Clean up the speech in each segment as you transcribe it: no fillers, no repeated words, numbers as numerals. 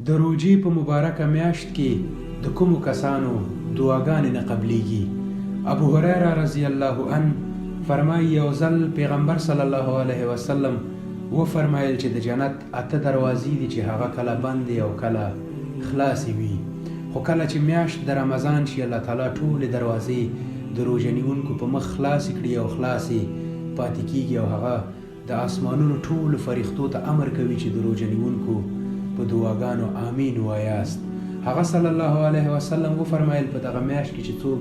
د روژې په مبارکه میاشت کې د کومو کسانو دعاګانې نه قبلیږي؟ ابو هریره رضی الله عنه فرمایي، یو ځل پیغمبر صلی الله علیه وسلم وفرمایل چې د جنت اته دروازې دي چې هغه کله بندې او کله خلاصې وي، خو کله چې میاشت د رمضان شي الله تعالی ټولې دروازې د روژه نیونکو په مخ خلاصې کړي او خلاصې پاتې کیږي او هغه د آسمانونو ټولو فرښتو ته امر کوي چې د روژه نیونکو په دعاګانو آمین ووایاست. هغه صلی الله علیه وسلم وفرمایل، په دغه میاشت کې چې څوک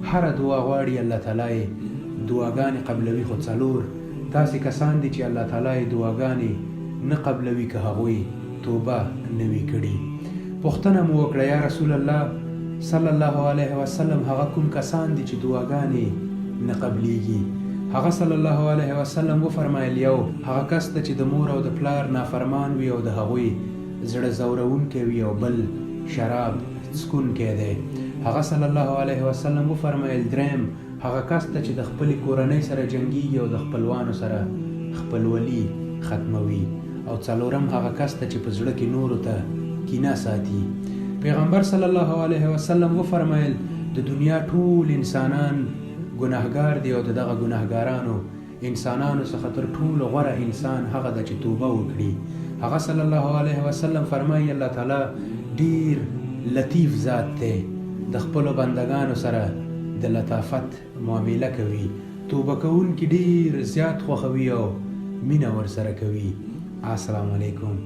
هره دعا غواړي الله تعالی یې دعاګانې قبلوي خو څلور داسې کسان دي چې الله تعالی یې دعاګانې نه قبلوي که هغوی توبه نه وي کړي. پوښتنه مو وکړه، یا رسول الله صلی الله علیه وسلم هغه کوم کسان دي چې دعاګانې نه قبلیږي؟ هغه صلی الله علیه وسلم وفرمایل، یو، هغه کس ته چې د مور او د پلار نافرمان وي او د هغوی زړه ځورونکی وي او بل شراب څکونکی دی. هغه صلی الله علیه وسلم وفرمایل، دریم، هغه کس ته چې د خپلې کورنۍ سره جنګیږي او د خپلوانو سره خپلولي ختموي او څلورم هغه کس ته چې په زړه کې نورو ته کینه ساتي. پیغمبر صلی الله علیه وسلم وفرمایل، د دنیا ټول انسانان ګناهګار دي او د دغه ګناهګارانو انسانانو څخه تر ټولو غوره انسان هغه ده چې توبه وکړي. هغه صلی الله علیه وسلم فرمایي، الله تعالی ډیر لطیف ذات دی، د خپلو بندګانو سره د لطافت معامله کوي، توبه کوونکي ډیر زیات خوښوي او مینه ورسره کوي. السلام علیکم.